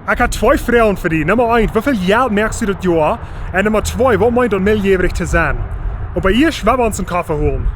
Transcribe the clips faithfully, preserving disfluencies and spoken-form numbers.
Ekj hab twee Froagen fa die. Numma eent, woo väl Jelt moakst du daut Joa? Un Numma twee, waut meent daut, milljäwrich to sennen? Oba ieescht woa wie ons een Koffe holen.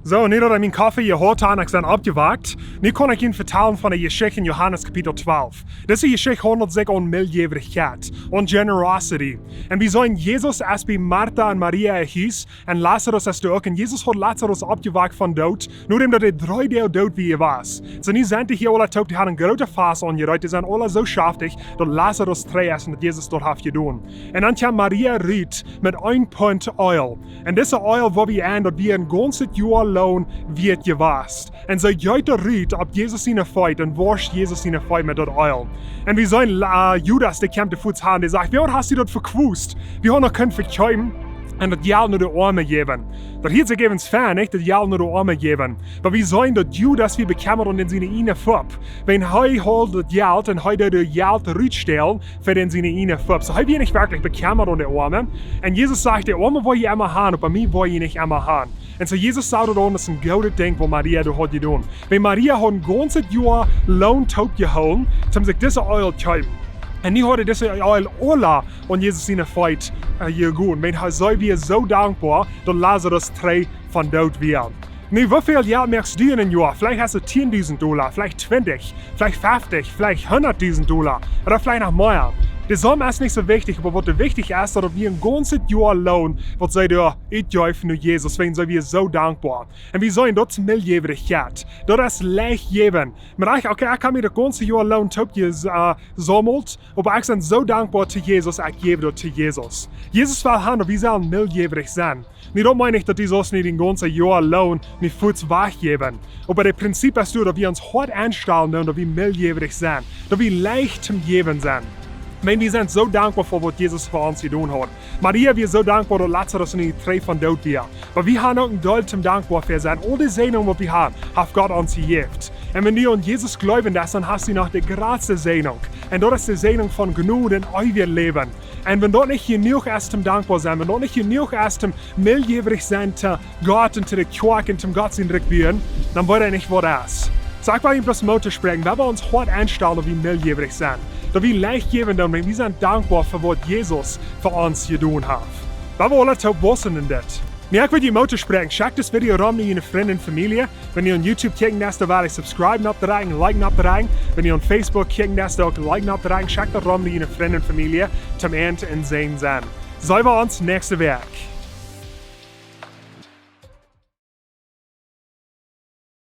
Soo, nu daut ekj mienen Koffe jehaut hab un ekj sie oppjewaakt, nu kaun ekj junt vetalen von de Jeschicht en Johanes Kapitel twalf. Dise Jeschicht haundelt sikj aun Milljäwrichkjeit, aun generosity. Un wie seenen, Jesus es bie Marta un Maria äa Hus, un Lazarus es doa uk. Un Jesus haud Lazarus oppjewaakt vom Doot, nodäm daut hee dree Doag doot wia jewast. Soo, nu sent dee hia aula toop, dee haben een grootet Fast aunjereet, dee sent aula soo schaftich, daut Lazarus trigj es un daut Jesus daut haft jedonen. Un dan kjemt Maria rut met een Punt Eelj. Un dise Eelj, woo wie aun, daut wia een gaunzet Joa Loon wieet jewast. Un see jeit doa rut opp Jesus siene Feet un woascht Jesus siene Feet met daut Eelj. Un wie seenen, äh, Judas, dee kjemt doa fuaz han, dee sajcht: "Wäa, waut hast du daut vekwust? Wie haben noch kunt vekjeepen un daut Jelt no de Oame jäwen." Daut hieet sikj äwent fein, nich? Daut Jelt no de Oame jäwen. Oba wie seenen, daut Judas wia bekjemmat om dän siene ieejne Fupp. Wan hee haud daut Jelt un hee deed daut Jelt rutstälen fa dän siene ieejne Fupp. Soo, hee wia nich werkjlich bekjemmat om de Oame. Un Jesus sajcht: "De Oame woa jie emma han, oba mie woa jie nich emma han." Un soo Jesus sach daut aun aus een goodet Dinkj, waut Maria doa haud jedonen. Wan Maria haud een gaunzet Joa Loon toopjehoolen, om sikj dise Eelj to kjeepen. Un nu haud see dise Eelj aula aun Jesus siene Feet, äh, jegoten. Wan hee, see wia soo dankboa, daut Lazarus trigj vom Doot wia. Nu, woo väl Jelt moakst du en een Joa? Veleicht hast du tiendusent Dolla, veleicht twintich, veleicht feftich, veleicht hundatdusent Dolla, ooda veleicht noch mea. De Somm es nich soo wichtich, oba waut doa wichtich es, daut wie een gaunzet Joa Loon, waut see doa utjeewen no Jesus, wan see wia soo dankboa. Un wie seenen, daut es Milljäwrichkjeit. Daut es leicht jäwen. Mau ekj, okay, ekj hab mie daut gaunze Joa Loon toopje-, äh, jesaumelt, oba ekj sie soo dankboa to Jesus, ekj jäw daut to Jesus. Jesus well han, daut wie sellen milljäwrich sennen. Nu, daut meen ekj nich, daut du saust nu dien gaunzet Joa Loon nu fuaz wajchjäwen. Oba de Prinzip es doa, daut wie ons Hoat enstalen doonen, daut wie milljäwrich sennen, daut wie leicht toom jäwen sennen. Wan wie sent soo dankboa fa waut Jesus fa ons jedonen haft. Maria wia soo dankboa, daut Lazarus nu trigj vom Doot wia. Oba wie haben uk een Deel toom dankboa fa sennen. Aul de Säajnungen, waut wie haben, haft Gott ons jejäft. Un wan du aun Jesus jleewen deist, dan hast du noch de jratste Säajnunk. Un daut es de Säajnunk von Jnod un eewjet Läwen. Un wan daut nich jenuach es toom dankboa sennen, wan daut nich jenuach es toom milljäwrich sennen to Gott un to de Kjoakj un toom Gott sien Rikj buen, dan weet ekj nich, waut es. Soo, ekj well junt bloos Moot toospräakjen, wie sellen ons Hoat enstalen, daut wie milljäwrich sennen. Daut wie leicht jäwen doonen, wan wie sent dankboa fa waut Jesus fa ons jedonen haft. Wie sellen aula toop wausen en dit. Nu, ekj well junt Moot toospräakjen. Schekj dit Video rom no june Frind un Famielje. Wan du aun YouTube kjikjen deist, dan well ekj subscriben oppdrekjen, liken oppdrekjen. Wan du aun Facebook kjikjen deist, dan uk liken oppdrekjen. Schekj daut rom no june Frind un Famielje, toom Enj en Säajen sennen. Seenen wie ons näakjste Wäakj.